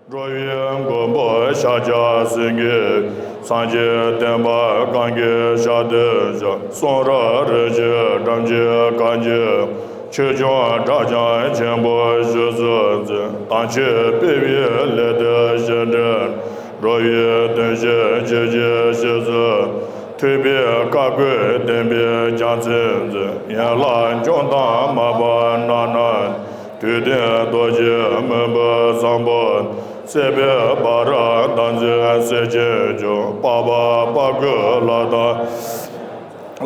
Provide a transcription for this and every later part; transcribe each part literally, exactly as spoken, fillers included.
འགྲོ་བའི་མགོན་པོ་ཤཱཀྱ་སེང་གེ། སངས་རྒྱས་བསྟན་པ་གང་གི་ཞབས་རྡུལ་བཞག་གསུང་རབ་རིན་ཆེན་སྒྲོམ་གྱི་གང་གི། ཆོས་སྐྱོང་སྒྲ་གྱང་ཆེན་པོ་བཞུགས་སུ་འཛིན། དམ་ཆོས་སྤེལ་བའི་སླད་དུ་ཞིང་འདྲེན། འགྲོ་བའི་དོན་བཞིན་བྱེད་ཀྱི་བཞུགས་སུ། ཐུབ་པའི་བཀའ་བསྒོས་བསྟན་པའི་རྒྱལ་མཚན་འཛིན། ཡན་ལག་འཇོམས་དང་མར་པ་རྣམ་སྣང་། དུས་མཐའི་རྡོ་རྗེ་སྨིན་པ་བཟང་པོ། སྲིད་པའི་བར་བདག་འཛིན་སེལ་བྱེད་མཆོག་དཔལ་འབར་དཔལ་མགོན་ལྷ་དང་།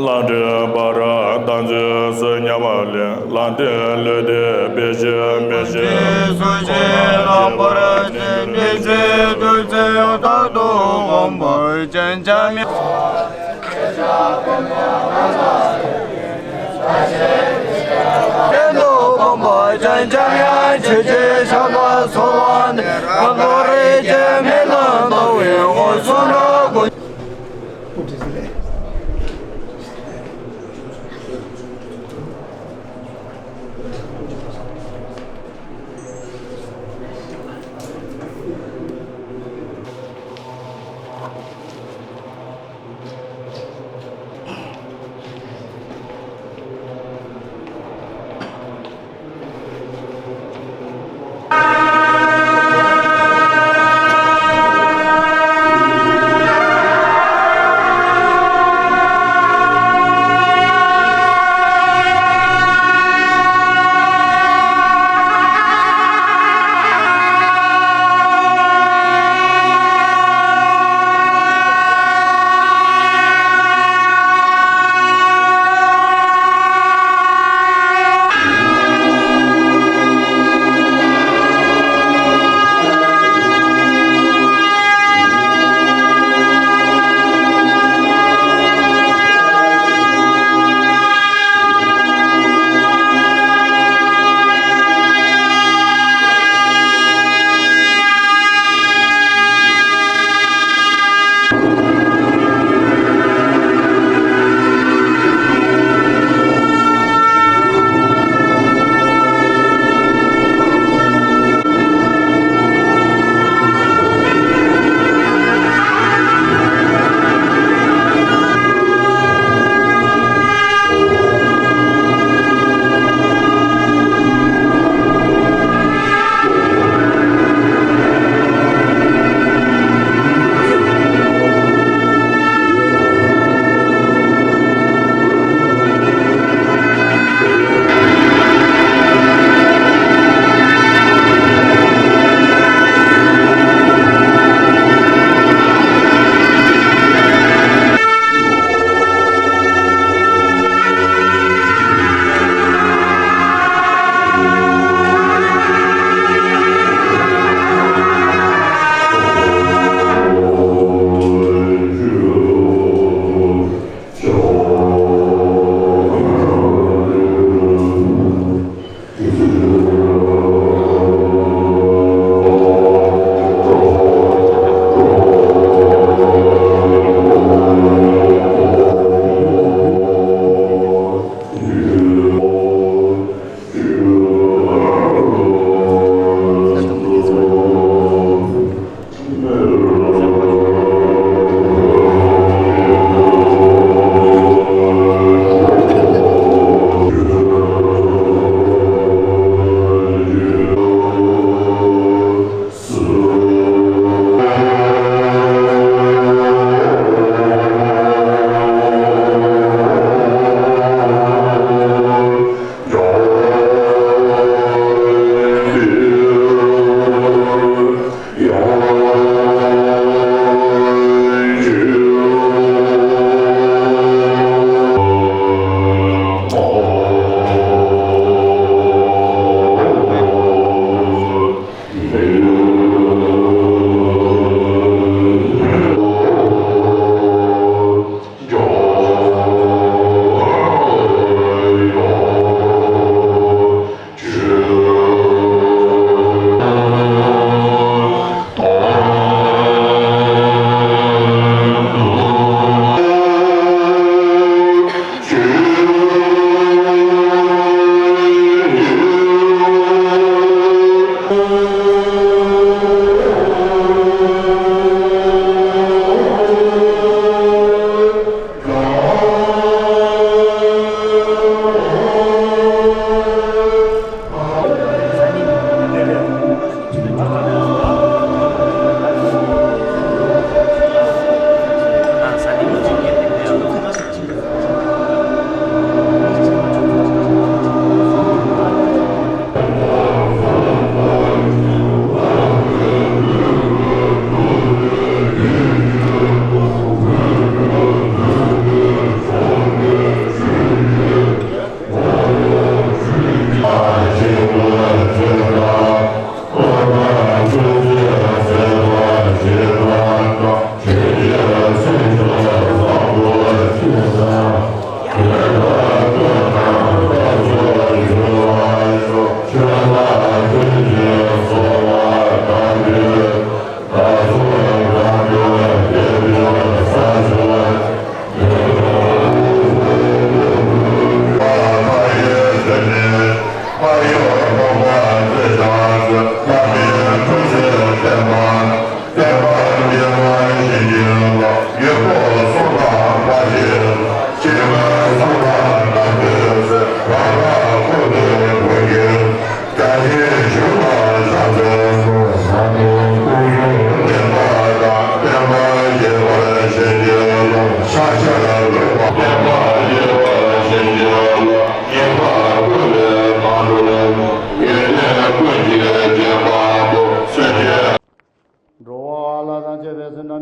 ལྷ་འདྲེ་འབར་བདག་འཛིན་གསུམ་མཉམ་ལས། ལམ་སྟོན་ལུས་རྟེན་སྤེལ་ཕྱིར་མི་ཤེས། སུ་ཞིག་རང་བར་ནི་མི་ཚེ་དུས་ཚེ་རྟག་ཏུ་འོང་བར་བྱང་ཆ་མེད། གཏན་དུ་སྤངས་པ་བྱང་ཆ་ཡང་ཆོས་ཀྱི་ཞགས་པ་སོགས་ལ་ནི་རང་ལོ་རེ་ཀྱི་མེ་ལ་ལྟ་བའི་འོད་སྲུང་རབ་ཀུན།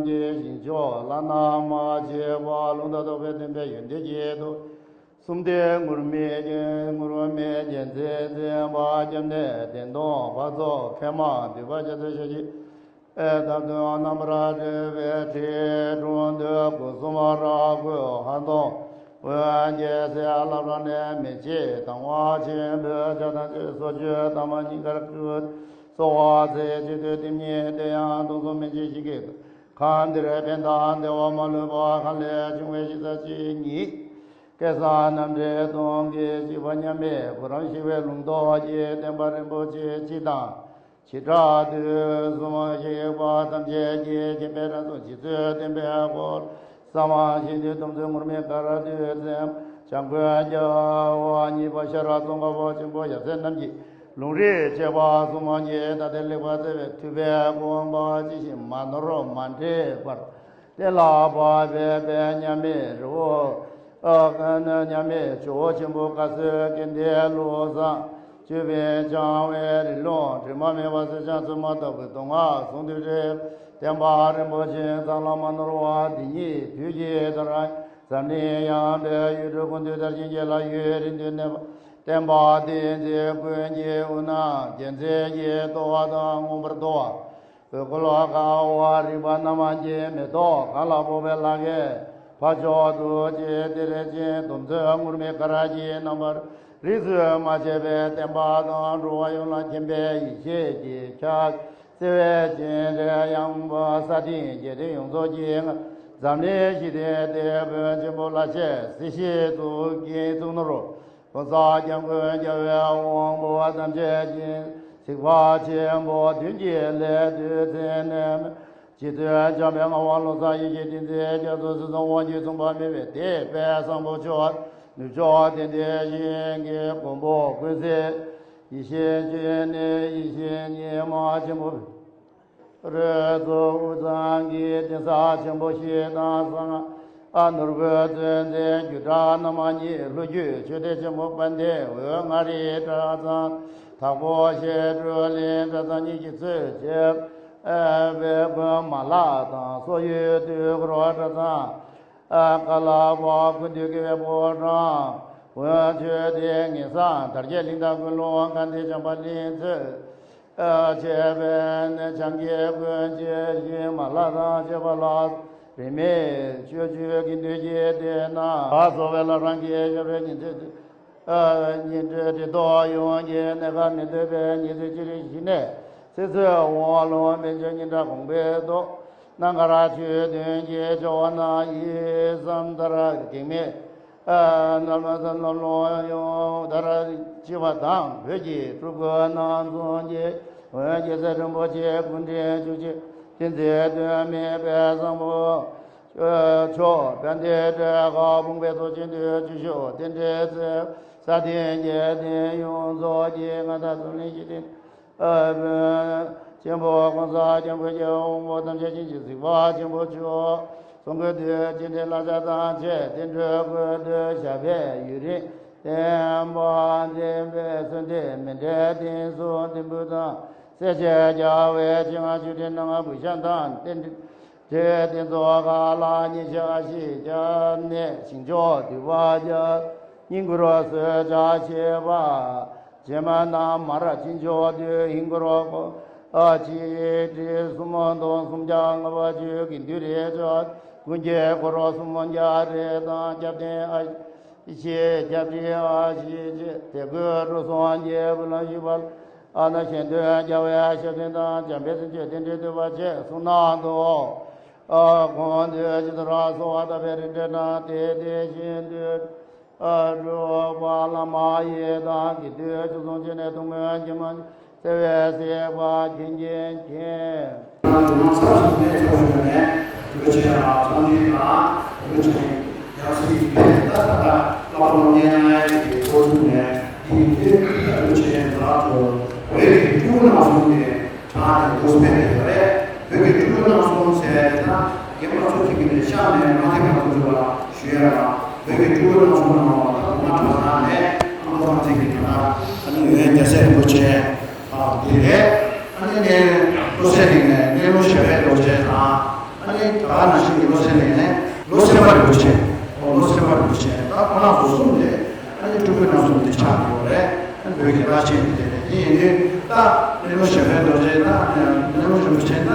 ཀྱི་ཞིང་མཆོག་བླ་ན་མ་མཆིས་པ། ལུང་དང་རྟོགས་པའི་བདེན་པའི་ཡོན་ཏན་གྱི་མཐུ། སུམ་ལྡན་ངུར་སྨྲིག་ངུར་སྨྲིག་རྒྱལ་མཚན་འཛིན་པ། སྐྱབས་གནས་བདེན་སྟོང་འཕགས་ཚོགས་མཁས་མང་འདུས་པ་རྒྱ་མཚོའི་ཞལ་གྱི་ཨེ། ད་དུང་རྣམ་པར་གྲོལ་བའི་ཁྲིད་དྲུག་འདོད་དགུ་གསུམ་ར་སྐུ་ཧ་དོ། འོན་རྒྱལ་སྲས་བླ་བྲང་ནས་མི་ཕྱེད་དང་བ་ཆེན་པོའི་ཕྱག་དང་བཅས་སོ་བཅུ་ཐ་མ་སྙིང་གར་བཅུག་གསོལ་བ་འཚལ་ཕྱིར་དུས་རྟེན་ཉིད་དེ་ཡང་སྟོང་གསུམ་མི་མཇེད་ཞིང་གི་ཁང་འདིར་ཕན་དང་བདེ་བ་མ་ལུས་པ་གང་ལས་བྱུང་བའི་གཞི་རྩ་གཅིག་ཉིད། སྐལ་བཟང་རྣམ་འདྲེན་སྟོང་གི་བཞི་པ་མཉམ་མེད་བུ་རམ་ཤིང་བའི་ལུང་རྟོགས་ཀྱི་བསྟན་པ་རིན་པོ་ཆེ་སྤྱི་དང་། བྱེ་བྲག་ཏུ་གསུངས་ཤིང་པ་ཐམས་ཅད་ཀྱིས་མཁྱེན་པའི་རང་གཟུགས་རྗེ་བཙུན་བསྟན་པའི་སྐོར་བསམ་བཞིན་དུ་སྡོམ་ཚིག་ངུར་སྨྲིག་གར་དུས་ཙམ་བྱམས་མགོན་རྒྱལ་བ་གཉིས་པ་ཤེས་རབ་ཙོང་ཁ་པ་ཆེན་པོ་ཡབ་སྲས་རྣམས་ཀྱི་ལུང་རིགས་བཅས་པ་གསུངས་པ་ཉིད་ད་ལྟའི་ལེགས་པར་བརྩེ་བའི་ཐུབ་པའི་དགོངས་པ་ཇི་བཞིན་མ་ནོར་མ་འདྲེས་པར། གཏན་ལ་ཕབ་པའི་དཔལ་མཉམ་མེད་རི་བོ། ཨ་མཉམ་མེད་ཇོ་བོ་ཆེན་པོ་བཀའ་སྲོལ་གྱི་འདི་བློ་བཟང་ཅོད་པན་འཆང་བའི་རི་ལུང་དྲི་མ་མེད་པ་གསེར་སྦྱངས་བཙོ་མ་ལྟ་བུའི་མདོ་སྔགས་ཟུང་དུ་འབྲེལ་བའི་བསྟན་པ་རིན་པོ་ཆེ་ཚང་ལ་མ་ནོར་བ་འདི་ཉིད་དུས་ཀྱི་དུས་རང་འཛམ་གླིང་ཡངས་པའི་ཡུལ་གྲུ་ཀུན་ཏུ་དར་ཞིང་རྒྱས་ལ་ཡུན་རིང་དུ་གནས་པ། བསྟན་པ་བསྟན་འཛིན་ཀུན་གྱི་དབུ་རྣམས་རྒྱལ་མཚན་གྱི་ཏོག་དང་མངོན་པར་མཐོ་བ། འོད་ཀློང་དཀར་བ་རིག་པ་རྣམ་མང་གི་མེ་ཏོག་གང་ལ་ཕོག་པའི་ལག་གི་འཕགས་མཆོག་ཏུ་སྤྱད་དེ་རེ་ཅན་སྡོམ་ཚིག་ངུར་སྨྲིག་གར་གྱི་རྣམ་པར་རིས་སུ་མ་ཆད་པའི་བསྟན་པ་དང་འགྲོ་བ་ཡོངས་ལ་མཁྱེན་པའི་ཡེ་ཤེས་ཀྱི་ཁྱབ་བརྩེ་བའི་སྤྱན་རས་ཡངས་པ་ས་སྟེང་རྒྱལ་ཕྲན་ཡོངས་རྫོགས་ཀྱི་འཛམ་གླིང་ཞི་བདེའི་དེད་དཔོན་ཆེན་པོ་ལ་ཆེ་སྲིད་ཞིའི་གཙུག་གི་གཙུག་ནོར། ཀུན་བཟང་སྐྱབས་མགོན་རྒྱལ་བའི་དབང་པོ་ཐམས་ཅད་ཀྱི་གཟིགས་པ་ཆེན་པོ་བདུན་གྱི་ལས་བཏུས་མཚན་ནས། རྗེ་བཙུན་འཇམ་དཔལ་ངག་དབང་བློ་བཟང་ཡེ་ཤེས་མཁྱེན་བརྩེ་རྒྱ་མཚོ་སྲིད་གསུམ་དབང་སྒྱུར་མཚུངས་པ་མེད་པའི་དེད་དཔོན་བཟང་པོ་མཆོག་ནུབ་ཕྱོགས་དེང་འདིར་ཞིང་གི་མགོན་པོ་ཀུན་གཟིགས་ཡེ་ཤེས་སྤྱན་ནི་ཡེ་ཤེས་ཉི་མ་ཆེན་པོ། རོལ་ཚོགས་དབུས་གཙང་གི་གདན་ས་ཆེན་པོ་ཞིག་དང་གསང་སྔགས་ནོར་བུ་ཚོན་ཚན་རྒྱུད་གྲྭ་རྣམ་གཉིས་ལྷོ་རྒྱུད་ཆོས་སྡེ་ཆེན་མོ་དཔལ་ལྡན་འོད་མངའ་རིས་གྲྭ་ཚང་། དྭགས་པོ་བཤད་སྒྲུབ་གླིང་གྲྭ་ཚང་གཉིས་ཀྱི་གཙོས་བྱས་པའི་དགོན་མ་ལག་དང་སོག་ཡུལ་དུས་འཁོར་གྲྭ་ཚང་། ཀ་ལ་པ་ཀུན་འདུས་དགེ་བའི་ཕོ་བྲང་། འོན་ཆོས་སྡེ་ངེས་གསང་དར་རྒྱས་གླིང་དང་ཀུན་སློང་དགའ་ལྡན་བྱམས་པ་གླིང་གཙོས། བྱས་པའི་ནས་བྱང་གི་ཀུན་བྱེད་ཞིང་མ་ལག་དང་བཅས་པ་ལ་རིས་མེད་སྤྱོད་བརྒྱུད་ཀྱི་འདུས་ཀྱི་སྡེ་ན་ལ་སོགས་པའི་བླ་བྲང་གི་ཞབས་རོལ་ཉི་ཚེ་ཉི་ཁྲི་ཁྲི་ཐོག་ཡོངས་ཀྱི་གནས་སྐབས་མི་སྡོད་པའི་ཉི་ཚེ་ཅི་རིགས་ཤིག་ནས་ཚེ་བསོད་དབང་ལུང་དཔལ་འབྱོར་སྙན་གྲགས་གོང་འཕེལ་ཐོག་གནང་མཁར་ཆོས་བདུན་གྱི་ཆོ་ག་ནང་ཡིད་བསམ་ལྟར་གེགས་མེད། རྣམ་རྣམ་ལོ་ཡོངས་ལྟར་བྱེད་པ་དང་བོད་ཀྱི་སྤྲུལ་སྐུ་རྣམ་གསུམ་གྱི་འོད་རྒྱལ་སྲས་རིན་པོ་ཆེ་སྐུ་ཕྲེང་བཅུ་གཅིག་བསྟན་འཛིན་སྟོད་སྨད་པའི་བཟང་པོ་མཆོག་དཔལ་ལྡན་འབྲས་དཀར་སྤུངས་པའི་ཚོགས་ཆེན་དུ་བཅུ་ཤོག་རྟེན་འབྲེལ་མཛད། ས་སྟེང་རྒྱལ་བསྟན་ཡོངས་རྫོགས་ཀྱི་མངའ་བདག་འཛམ་གླིང་ཞི་བདེ་ཨ་བོད་ཆེན་པོ་ཀུན་བཟང་སྐྱབས་མགོན་རྒྱལ་བའི་དབང་པོ་ཐམས་ཅད་མཁྱེན་ཅིང་གཟིགས་པ་ཆེན་པོ་མཆོག་གསུང་སྐུ་དུས་ཀྱི་འདྲེན་བསླབ་བྱ་དང་བཅས་བསྟན་འགྲོའི་སྐུ་དུས་ཞབས་པད་ཡུན་རིང་བརྟན་པ་འཛིན་པའི་གསོལ་འདེབས་མི་འབྲལ་གཏིང་ཟབ་བརྟན་པོ་དང་གསལ་བྱེད་རྒྱལ་བའི་སྤྱན་སྔར་ཆོས་འབྲེལ་སྣ་ལྔ་འབུལ་ཞིང་དང་རྟེན་འབྲེལ་གཏན་ཚོགས་ཁག་ལ་ཉེར་ཞག་བཞི་བརྒྱ་ནས་ཞིང་མཆོག་འདུས་པ་བརྒྱ་བསྙེན་བཀུར་གསོལ་ཇ་བཞེས་པ། རྗེས་མ་རྣམས་མར་ཅི་འབྱོར་དུས་ཧིང་སྒོར་ཨ་ཅི་ཏི་སུམ་སྟོང་སུམ་བརྒྱ་ལྔ་བཅུ་གི་འདུས་རེ་ཆོག་ཀུན་གྱི་སྒོར་སུམ་བརྒྱ་རེ་དང་སྐྱབས་རྟེན་ཨ་ཞེ་སྐྱབས་རྗེ་ཨ་ཞེ་ཅེ་དེ་ཀོའི་འགྲོ་སོང་རྒྱལ་པོ་ལ་ཞུས་པ་ཨ་ན་གཞན་དོན་རྒྱལ་བའི་ཞབས་བརྟན་དང་འཇམ་དཔལ་སེམས་ཅན་རྟེན་འབྲེལ་འདུས་པ་བཅས་གསུང་གནང་དུ་ཨ་ཁོང་དུ་ཇི་ལྟར་གསོལ་བ་བཏབ་པའི་རིམ་གྲོ་དང་དེ་དེ་བཞིན་དུ། སྒྲུབ་པ་བླ་མ་ཡི་དམ་གྱི་མཐུས་ཆོས་སྲུང་བཅས་ནས་ཐུགས་སྨོན་གྱིས་མ་བརྩེ་བས་གཟིགས་པ་མཁྱེན་ཅིང་མཁྱེན། ང་ཚོ་ཚར་གསུམ་ནས་ཚར་གསུམ་ནས་བོད་ཆེན་ལ་ཚོང་འབྲེལ་དང་བོད་ཆེན་ཡང་སྲིད་པའི་ད་ལྟ་བླ་མ་མཉན་ཡང་གི་འཁོར་ཚུགས་ནས་དེའི་དུས་བོད་ཆེན་ལ་ཚོ་བོད་ཀྱི་སྤྲུལ་སྐུ་རྣམ་གསུམ་ནས། ད་ནི་འདུག་སེ་ཕེབས་ཡོད་རེད། བོད་ཀྱི་སྤྲུལ་སྐུ་རྣམ་གསུམ་ཟེར་ཡ་དེ་ད་རྒན་པ་ཚོ་གཅིག་གིས་ནས་ཤག་ནས་མ་ཐེབས་པ་ཚོ་ལ་ཞུ་ཡ་ལ་བོད་ཀྱི་སྤྲུལ་སྐུ་རྣམ་གསུམ་ནང་ལ་ད་བུ་མ་གྲྭ་ཚང་ནས་ཨ་མདོ་ཁམས་ཚིག་གི་ད་ཨ་ནི་ཡོན་རྒྱལ་སྲས་རིན་པོ་ཆེ་དང་དེ་རེད། ཨ་ནི་ནས་བློ་གསལ་གླིང་ནས་གནས་ལུང་ཞབས་པད་རྡོ་རྗེ་དང་། ཨ་ནི་ད་ག་ནང་བཞིན་གྱི་བློ་གསལ་ནས་ནས་བློ་གསལ་མ་རིན་པོ་ཆེ། ཨོ་བློ་གསལ་མ་རིན་པོ་ཆེ་ད་ཁོ་ན་ཚོ་གསུམ་དེ་ཨ་ནི་སྤྲུལ་སྐུ་རྣམ་གསུམ་དེ་ཆགས་ཡོད་རེད། ཨ་ནི་བོད་ཀྱི་བླ་ཆེན་དེ་དེ་རེད། དེ་ཡིན་དུས་ད་གླེང་མོ་གཞན་ཕན་རྡོ་རྗེ་ད་གླེང་མོ་རིན་པོ་ཆེ་ད་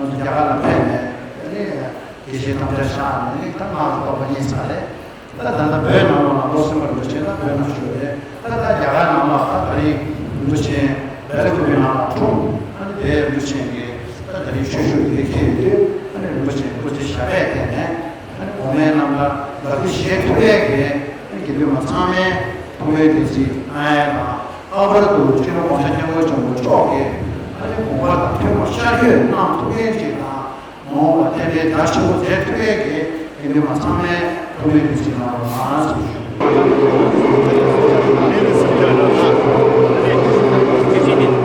རྒྱ་གར་ལ་ཕེབས་ནས་ཨ་ནི་དགེ་བཤེས་དམ་བཅའ་བཞག་ནས་ནི་ད་སྔགས་ཀྱི་རྟོགས་པ་རྙེད་ཚར་རེད། ད་ད་ལྟ་བོད་ནང་ལོགས་ལ་བློ་གསལ་མ་རིན་པོ་ཆེ་ད་བོད་ནང་བཞུགས་རེད། ད་ལྟ་རྒྱ་གར་ནང་ལ་ད་ད་རིང་རིན་པོ་ཆེ་བེ་ལ་ཀུ་པི་ནང་ལ་འཁྲུངས། ཨ་ནི་དེ་རིན་པོ་ཆེ་གིས་ད་ད་རིང་ཆོས་ཞུ་ཡི་གེ་ཡོད་དུས་ཨ་ནི་རིན་པོ་ཆེ་སྐུ་ཚེ་ཞབས་པད་བརྟན་ནས་ཨ་ནི་གོང་མའི་རྣམ་ཐར་ལག་ལེན་བྱེད་ཐུབ་པའི་གི་ཨ་ནི་དགེ་འདུན་པ་ཚང་མའི་ཐུགས་སྨོན་བདེ་སྐྱིད་གནང་ཡ་དང་། ལྷག་པར་དུ་སྤྱི་ནོར་༸གོང་ས་༸སྐྱབས་མགོན་ཆེན་པོ་མཆོག་གིས་ཨ་ནི་དགོངས་པ་དང་ཐུགས་ཁུར་ཤར་བསྐྱོད་གནང་ཐུབ་མཁན་ཅིག་དང་། མ་འོངས་པར་ཕན་པའི་བརྡ་ཆེན་པོ་མཛད་ཐུབ་མཁན་གྱི་དགེ་འདུན་པ་ཚང་མས་ཐུགས་སྨོན་བདེ་སྐྱིད་གནང་རོགས་གནང་ཞེས་ཞུ།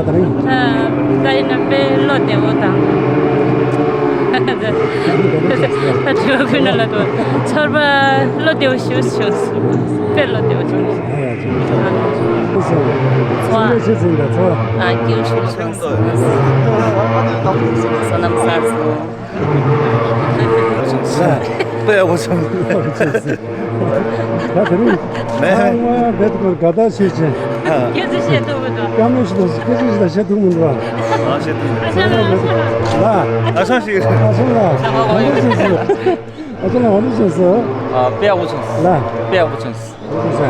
ད་ཡིན་ན་དཔེ་བློ་བདེ་བོ་དང་། ད་དྲི་བ་ཕུལ་ན་ལ་དོ། ཚོར་བ་བློ་བདེ་བོ་ཞུ་ཞུ། དཔེ་བློ་བདེ་བོ་བྱུང་། ཚོར་བ་ཞུ་ཟིན་ད་ཚོར་བ། ཨ་སྐྱིད་ཤོད་བྱུང་སོང་། བསོད་ནམས་བསགས་སོང་། དཔེ་ཡག་པོ་བྱུང་། ད་དེ་རིང་ཚང་མ་བེད་སྐོར་དགའ་རྟགས་ཤོད་ཅིང་། ཁྱེད་ཚོས་བཤད་ཐུབ་མི་འདུག་བཀའ་མོལ་ཞིག་དང་ཁྱེད་ཚོས་ཞིག་དང་བཤད་ཐུབ་མི་འདུག་ཨ་ཤེས་ཐུབ་ལ། ཨ་ཤང་ཞིག་ཨ་ཤང་ལ་ཨ་ཤང་ལ་འོ་ནི་ཞིག་སོ། ཨ་དཔེ་ཡག་པོ་བྱུང་། ལ་དཔེ་ཡག་པོ་བྱུང་།